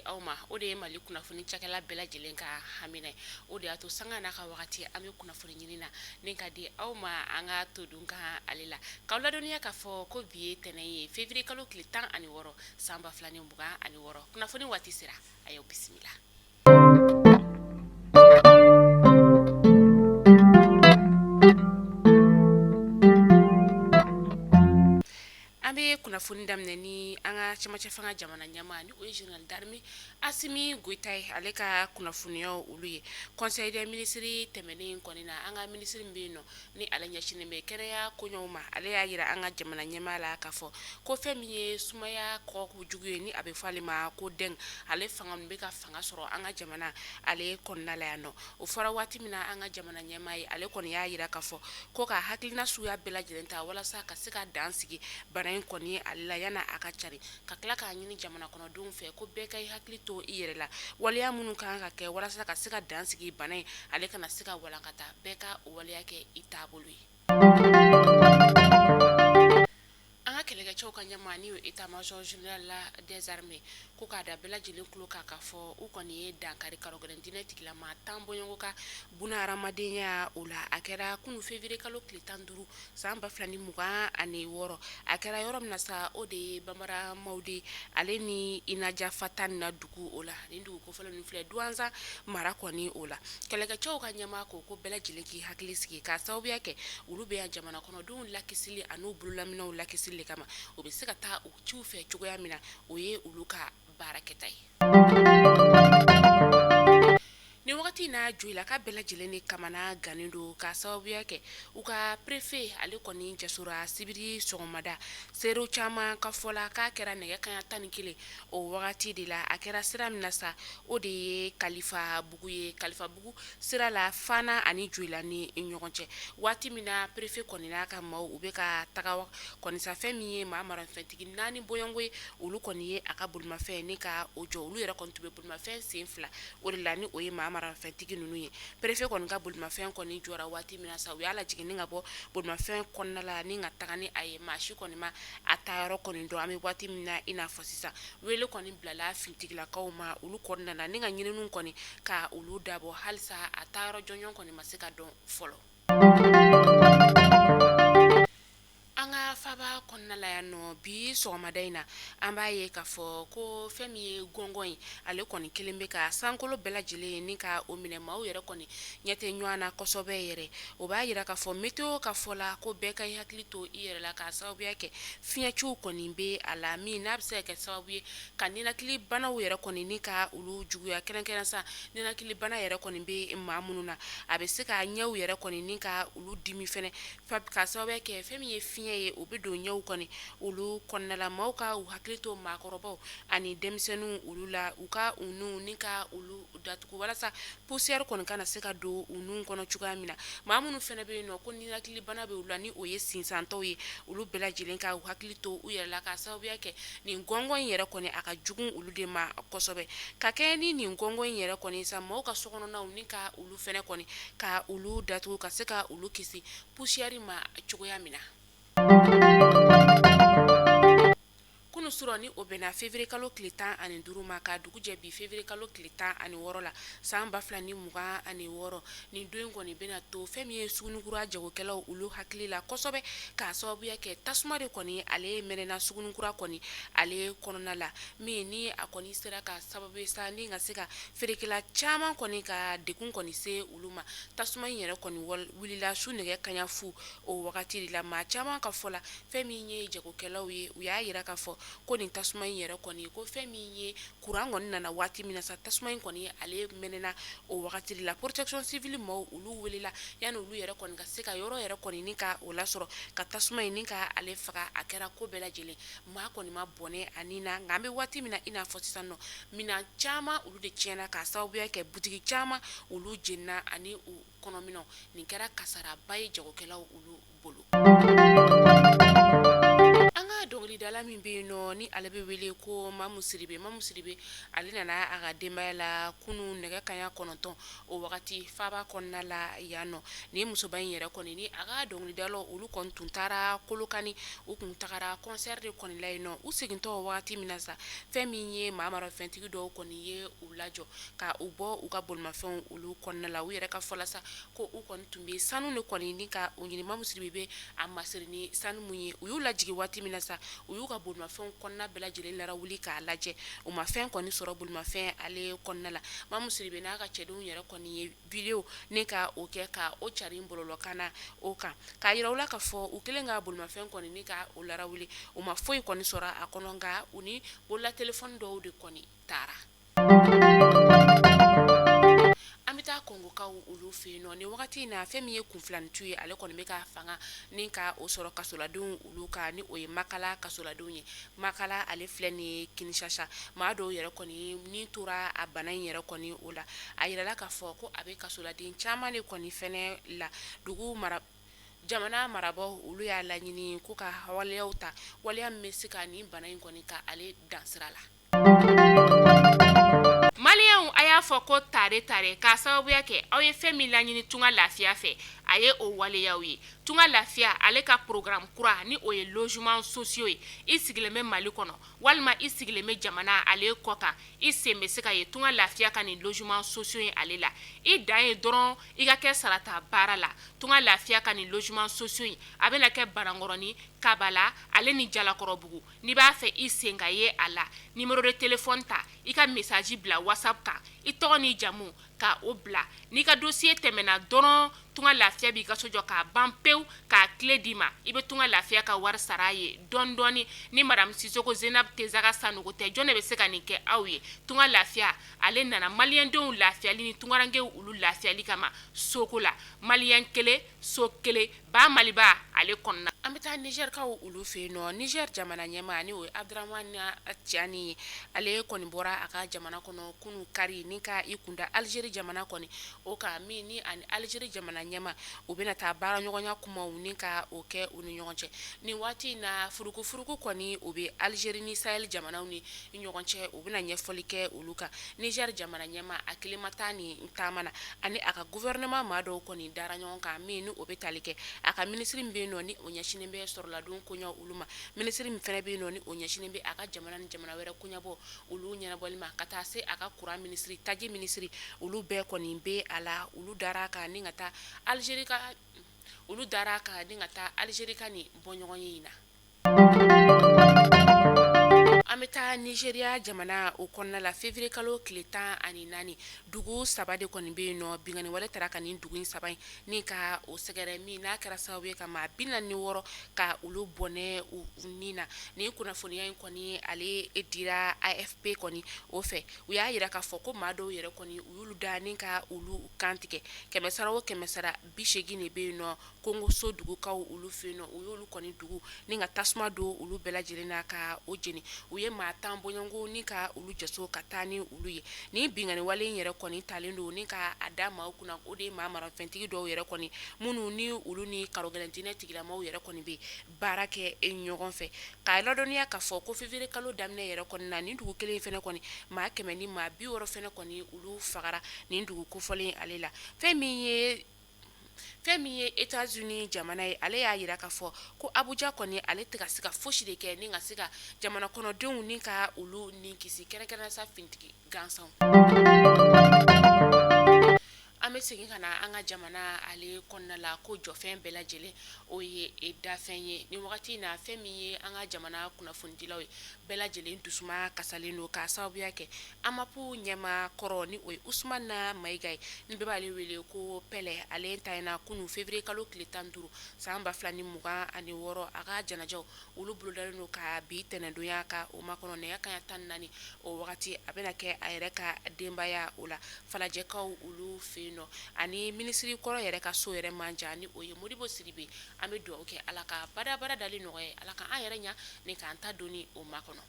aw ma, o de ye Mali kunnafoni cakɛla bɛɛ lajɛlen ka hamina ye. O de y'a to sanga n'a ka wagati an bɛ kunnafoni ɲini na ni ka di aw ma an ka todun kan ale la. K'aw ladɔnniya k'a fɔ ko bi ye tɛnɛn ye, février kalo tile 16 san 2026, kunnafoni waati sera, a y'aw bisimila. An bɛ kunnafoni daminɛ ni an ka cɛmancɛ fanga jamana ɲɛmaa ni o ye général d'armée Asimi Goyita ye, ale ka kunnafoniyaw olu ye. Conseil des ministres tɛmɛnen kɔni na, an ka minisiri min bɛ yen nɔ ni ale ɲɛsinnen bɛ kɛnɛya koɲɛw ma, ale y'a jira an ka jamana ɲɛmaa la k'a fɔ ko fɛn min ye sumaya kɔgɔko jugu ye ni a bɛ fɔ ale ma ko dengue, ale fanga bɛ ka fanga sɔrɔ an ka jamana ale kɔnɔna la yan nɔ. O fɔra waati min na an ka jamana ɲɛmaa ye, ale kɔni y'a jira k'a fɔ ko ka hakilina suguya bɛɛ lajɛlen ta walasa ka se ka dan sigi bana in kɔni ale la yanni a ka cari, ka tila k'a ɲini jamana kɔnɔdenw fɛ ko bɛɛ ka i hakili to i yɛrɛ la, waleya minnu ka kan ka kɛ walasa ka se ka dan sigi bana in ale kana se ka walankata, bɛɛ ka o waleya kɛ i taabolo ye. An ka kɛlɛkɛcɛw ka ɲɛmaa ni o ye état major général des armées ko k'a da bɛɛ lajɛlen tulo kan k'a fɔ u kɔni ye dankari karɔgɛlɛn diinɛ tigilama 10 bɔɲɔgɔnko ka bunahadamadenya o la. A kɛra kunun février kalo tile 15 san 2026, a kɛra yɔrɔ min na sa, o de ye Bambara Mawudi ale ni Inaja Fatana dugu o la. Nin dugu kofɔlen ninnu filɛ Duwanza mara kɔni o la. Kɛlɛkɛcɛw ka ɲɛmaa ko ko bɛɛ lajɛlen k'i hakili sigi k'a sababuya kɛ olu bɛ yan jamana kɔnɔdenw lakisili an'u bololaminɛw lakisili de kama, u bɛ se ka taa u ciw fɛ cogoya min na, o ye olu ka baarakɛta ye. Nin wagati in na, Joyilaka bɛɛ lajɛlen de kamana gannen don k'a sababuya kɛ u ka préfet ale kɔni jasora sibiri sɔgɔmada. Seerew caman ka fɔ la, k'a kɛra nɛgɛ kanɲɛ 11 o wagati de la. A kɛra sira min na sa, o de ye Kalifabugu ye. Kalifabugu sira la Fana ani Joyila ni ɲɔgɔn cɛ. Waati min na préfet kɔni n'a ka maaw u bɛ ka taga kɔni sa, fɛn min ye maa maramafɛntigi 4 bɔɲɔgɔnko ye, olu kɔni ye a ka bolimafɛn ni ka o jɔ. Olu yɛrɛ kɔni tun bɛ bolimafɛn sen fila o de la, ni o ye maa maramafɛntigi ninnu ye. Préfet kɔni ka bolimafɛn kɔni jɔra waati min na sa, u y'a lajigin ni ka bɔ bolimafɛn kɔnɔna la ni ka taga ni a ye. Maa si kɔni ma a taayɔrɔ kɔni dɔn. An bɛ waati min na i n'a fɔ sisan, wele kɔni bilala finitigilakaw ma, olu kɔni nana ni ka ɲininiw kɔni ka olu dabɔ. Halisa a taayɔrɔ jɔnjɔn kɔni ma se ka dɔn fɔlɔ. An ka faaba kɔnɔna la yan nɔ, bi sɔgɔmada in na, an b'a ye k'a fɔ ko fɛn min ye gɔngɔn ye, ale kɔni kelen bɛ ka sankolo bɛɛ lajɛlen ni ka o minɛ. Maaw yɛrɛ kɔni ɲɛ tɛ ɲɔgɔn na kosɛbɛ yɛrɛ. O b'a jira k'a fɔ météo ka fɔ la ko bɛɛ ka i hakili to i yɛrɛ la k'a sababuya kɛ fiɲɛciw kɔni bɛ a la, min n'a bɛ se ka kɛ sababu ye ka ninakili banaw yɛrɛ kɔni ni ka olu juguya, kɛrɛnkɛrɛn sa ninakili bana yɛrɛ kɔni bɛ maa minnu na. A bɛ se ka ɲɛw yɛrɛ kɔni ni ka olu dimi fɛnɛ k'a sababu kɛ fɛn min ye fiɲɛ ye, o bɛ don ɲɛw kɔni olu kɔnɔna la. Maaw ka u hakili to maakɔrɔbaw ani denmisɛnninw olu la, u ka u nun ni ka olu datugu walasa poussière kɔni kana se ka don u nun kɔnɔ cogoya min na. Maa minnu fana bɛ yen nɔ ko ninakili bana bɛ u la, ni o ye sinsantɔw ye, olu bɛɛ lajɛlen ka u hakili to u yɛrɛ la k'a sababuya kɛ nin gɔngɔn in yɛrɛ kɔni a ka jugu olu de ma kosɛbɛ. Ka kɛɲɛ ni nin gɔngɔn in yɛrɛ kɔni sa, maaw ka sokɔnɔnaw ni ka olu fana kɔni ka olu datugu ka se ka olu kisi poussière ma cogoya min na. Kunun surɔ ni o bɛnna février kalo tile 15 ma ka dugu jɛ bi février kalo tile 16 la san 2026, nin don in kɔni bɛna to fɛn min ye Suguninkura jagokɛlaw olu hakili la kosɛbɛ k'a sababuya kɛ tasuma de kɔni ale mɛnɛna Suguninkura kɔni ale kɔnɔna la, min ni a kɔni sera ka sababu ye sa ni ka se ka feerekɛla caman kɔni ka degun kɔni se olu ma. Tasuma in yɛrɛ kɔni wulila su nɛgɛ kanɲɛ fu o wagati de la. Maa caman ka fɔ la, fɛn min ye jagokɛlaw ye, u y'a jira k'a fɔ ko nin tasuma in yɛrɛ kɔni, ko fɛn min ye kuran kɔni nana waati min na sa, tasuma in kɔni ale mɛnɛna o wagati de la. Protection civile maaw olu welela yanni olu yɛrɛ kɔni ka se ka yɔrɔ yɛrɛ kɔni ni ka o lasɔrɔ ka tasuma in ni ka ale faga. A kɛra ko bɛɛ lajɛlen, maa kɔni ma bɔnɛ a ni na, nka an bɛ waati min na i n'a fɔ sisan nɔ, minɛn caman olu de tiɲɛna k'a sababuya kɛ butigi caman olu jenina ani u kɔnɔminɛnw. Nin kɛra kasaraba ye jagokɛlaw olu bolo. An ka dɔnkili Dɔnkilidala min bɛ yen nɔ ni ale bɛ wele ko Mamu Sidibe, Mamu Sidibe ale nana a ka denbaya la kunun nɛgɛ kanɲɛ 9 o wagati faaba kɔnɔna la yan nɔ. Nin musoba in yɛrɛ kɔni ni a ka dɔnkilidalaw olu kɔni tun taara Kolokani, u tun tagara concert de kɔni la yen nɔ. U segintɔ wagati min na sa, fɛn min ye maa marafɛntigi dɔw kɔni ye u lajɔ ka u bɔ u ka bolimafɛnw olu kɔnɔna la. U yɛrɛ ka fɔ la sa ko u kɔni tun bɛ sanu de kɔni ni ka o ɲini. Mamu Sidibe bɛ a masiri ni sanu min ye, u y'u lajigin waati min na sa, u y'u ka bolimafɛnw kɔnɔna bɛɛ lajɛlen larawuli k'a lajɛ, u ma fɛn kɔni sɔrɔ bolimafɛn ale kɔnɔna la. Mamu Sidibe n'a ka cɛdenw yɛrɛ kɔni ye video ni ka o kɛ ka o carin bɔlɔlɔkan na o kan, k'a jira u la k'a fɔ u kɛlen ka bolimafɛn kɔni ni ka o larawuli, u ma foyi kɔni sɔrɔ a kɔnɔ, nka u ni bolola telefɔni dɔw de kɔni taara. An bɛ taa Kɔngokaw olu fɛ yen nɔ nin wagati in na. Fɛn min ye kunfilanintu ye, ale kɔni bɛ ka fanga ni ka o sɔrɔ kasoladenw olu kan, ni o ye Makala kasoladenw ye. Makala ale filɛ nin ye Kinshasa, maa dɔw yɛrɛ kɔni ni tora a bana in yɛrɛ kɔni o la. A yirala k'a fɔ ko a bɛ kasoladen caman de kɔni fɛnɛ la. Dugu mara jamana marabaaw olu y'a laɲini ko ka waleyaw ta, waleya min bɛ se ka nin bana in kɔni ka ale dan sira la. Maliyɛnw, a y'a fɔ ko tare tare k'a sababuya kɛ aw ye fɛn min laɲini Tunga Lafiya fɛ, a ye o waleyaw ye. Tunga Lafiya ale ka programme kura ni o ye logements sociaux ye. I sigilen bɛ Mali kɔnɔ walima i sigilen bɛ jamana ale kɔ kan, i sen bɛ se ka ye Tunga Lafiya ka nin logements sociaux ye ale la. I dan ye dɔrɔn i ka kɛ sarata baara la. Tunga Lafiya ka nin logements sociaux in, a bɛna kɛ Banankɔrɔni, Kabala ale ni Jalakɔrɔbugu. N'i b'a fɛ i sen ka ye a la, numéro de téléphone ta, i ka message bila WhatsApp kan, i tɔgɔ n'i jamu ka o bila. N'i ka dossier tɛmɛna dɔrɔn, Tunga Lafiya b'i ka so jɔ k'a ban pewu, k'a clé d'i ma. I bɛ Tunga Lafiya ka wari sara a ye dɔɔni dɔɔni. Ni madame Sisoko Zenab Tezaga Sanogo tɛ, jɔn de bɛ se ka nin kɛ aw ye? Tunga Lafiya ale nana maliyɛndenw lafiyali ni tungarankew olu lafiyali kama soko la. Maliyɛn kelen, so kelen, ba Maliba ale kɔnɔna. An bɛ taa Nizɛrikaw olu fɛ yen nɔ. Nizɛri jamana ɲɛmaa ni o ye Abdramani Tiani ye, ale kɔni bɔra a ka jamana kɔnɔ kunun kari ni ka i kunda Alizeri jamana kɔni o kan, min ni ani Alizeri jamana ɲɛmaa u bɛna taa baaraɲɔgɔnya kumaw ni ka o kɛ u ni ɲɔgɔn cɛ. Nin waati in na, furukufuruku kɔni o bɛ Alizeri ni Sahel jamanaw ni ɲɔgɔn cɛ, u bɛna ɲɛfɔli kɛ olu kan. Nizɛri jamana ɲɛmaa a kelen ma taa nin taama na, ani a ka gouvernement maa dɔw kɔni dara ɲɔgɔn kan, min ni o bɛ tali kɛ a ka minisiri min bɛ yen nɔ ni o ɲɛsinnen bɛ sɔrɔladon koɲɛ olu ma, minisiri min fana bɛ yen nɔ ni o ɲɛsinnen bɛ a ka jamana ni jamana wɛrɛ koɲɛbɔ olu ɲɛnabɔli ma, ka taa se a ka courant minisiri, taji minisiri, olu bɛɛ kɔni bɛ a la. Olu dara a kan ni ka taa Alizeri ka olu dara a kan ni ka taa Alizeri ka nin bɔɲɔgɔnye in na. An bɛ taa Nizeriya jamana o kɔnɔna la. Février kalo tile 14, dugu saba de kɔni bɛ yen nɔ, binkanni wale taara ka nin dugu in saba in ni ka o sɛgɛrɛ, min n'a kɛra sababu ye ka maa 46 ka olu bɔnɛ u ni na. Nin kunnafoniya in kɔni ale dira AFP kɔni o fɛ. U y'a jira k'a fɔ ko maa dɔw yɛrɛ kɔni u y'olu da ni ka olu kantigɛ. Kɛmɛ sara o kɛmɛ sara 80 de bɛ yen nɔ Kongoso dugukaw olu fɛ yen nɔ, u y'olu kɔni dugu ni ka tasuma don olu bɛɛ lajɛlen na ka o jeni. U ye maa 10 bɔɲɔgɔnko ni ka olu jaso ka taa ni olu ye. Nin binkanni wale in yɛrɛ kɔni talen don ni ka a da maaw kunna, o de ye maa marafɛntigi dɔw yɛrɛ kɔni minnu ni olu ni karogɛlɛn diinɛ tigilamaw yɛrɛ kɔni bɛ baara kɛ ɲɔgɔn fɛ. K'a ladɔnniya k'a fɔ ko février kalo daminɛ yɛrɛ kɔni na, nin dugu kelen in fana kɔni maa 100 ni maa 60 fana kɔni olu fagara nin dugu kofɔlen ale la. Fɛn min ye États-Unis jamana ye, ale y'a jira k'a fɔ ko Abuja kɔni ale tɛ ka se ka fosi de kɛ ni ka se ka jamana kɔnɔdenw ni ka olu ni kisi, kɛrɛnkɛrɛn sa finitigi gansanw. An bɛ segin ka na an ka jamana ale kɔnɔna la ko jɔfɛn bɛɛ lajɛlen o ye dafɛn ye. Nin wagati in na, fɛn min ye an ka jamana kunnafonidilaw ye, bɛɛ lajɛlen dusuma kasalen don k'a sababuya kɛ AMAP ɲɛmaa kɔrɔ ni o ye Usumana Mayiga ye, ni bɛɛ b'ale wele ko Pɛlɛ. Ale ntanyana kunun février kalo tile 15 san 2026. A ka janajaw olu bolodalen don ka bi tɛnɛndonya ka o makɔnɔ nɛgɛ kanɲɛ 14 o wagati. A bɛna kɛ a yɛrɛ ka denbaya o la Falajɛkaw olu fɛ yen nɔ, ani minisiri kɔrɔ yɛrɛ ka so yɛrɛ man jan ni o ye Modibo Sidibe. An bɛ dugawu kɛ Ala ka badabada dali nɔgɔya, Ala ka an yɛrɛ ɲa ni k'an ta doni o makɔnɔ.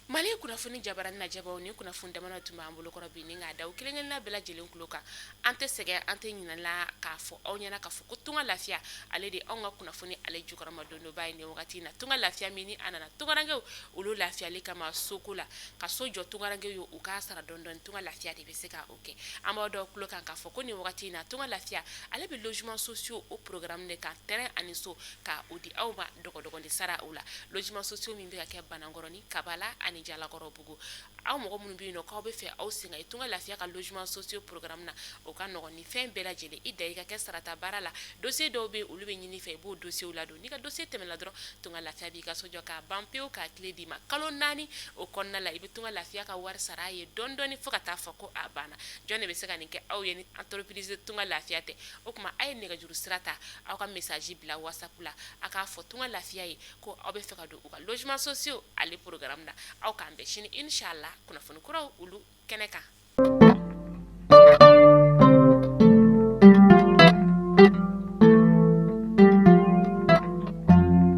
Mali kunnafoni. Kunnafoni jabaranin lajɛbaw, ni kunnafoni damadɔ tun b'an bolokɔrɔ bi ni k'a da aw kelenkelenna bɛɛ lajɛlen tulo kan. An tɛ sɛgɛn, an tɛ ɲinɛ la k'a fɔ aw ɲɛna k'a fɔ ko Tunga Lafiya, ale de anw ka kunnafoni ale jukɔrɔmadondonba ye nin wagati in na. Tunga Lafiya min ni a nana tungarankew olu lafiyali kama soko la, ka so jɔ tungarankew ye u k'a sara dɔɔni dɔɔni, Tunga Lafiya de bɛ se ka o kɛ. An b'aw da aw tulo kan k'a fɔ ko nin wagati in na, Tunga Lafiya ale bɛ logement sociaux o programme de kan, terrain ani so, ka o di aw ma dɔgɔdɔgɔnin sara o la. Logement sociaux min bɛ ka kɛ Banankɔrɔni, Kabala ani Jalakɔrɔbugu, aw mɔgɔ minnu bɛ yen nɔ k'aw bɛ fɛ aw sen ka ye Tunga Lafiya ka logement sociaux programme na, o ka nɔgɔn ni fɛn bɛɛ lajɛlen. I dan i ka kɛ sarata baara la, dossier dɔw bɛ olu bɛ ɲini i fɛ, i b'o dossier ladon. N'i ka dossier tɛmɛna dɔrɔn, Tunga Lafiya b'i ka so jɔ k'a ban pewu, k'a clé d'i ma. Kalo 4 o kɔnɔna la, i bɛ Tunga Lafiya ka wari sara a ye dɔɔni dɔɔni fo ka taa fɔ ko a banna. Jɔn de bɛ se ka nin kɛ aw ye ni entreprise Tunga Lafiya tɛ? O tuma a ye nɛgɛjuru sira ta, aw ka message bila WhatsApp la, a k'a fɔ Tunga Lafiya ye ko aw bɛ fɛ ka don u ka logement sociaux ale programme na. Aw k'an bɛn sini, inshallah, kunnafoni kuraw olu kɛnɛ kan.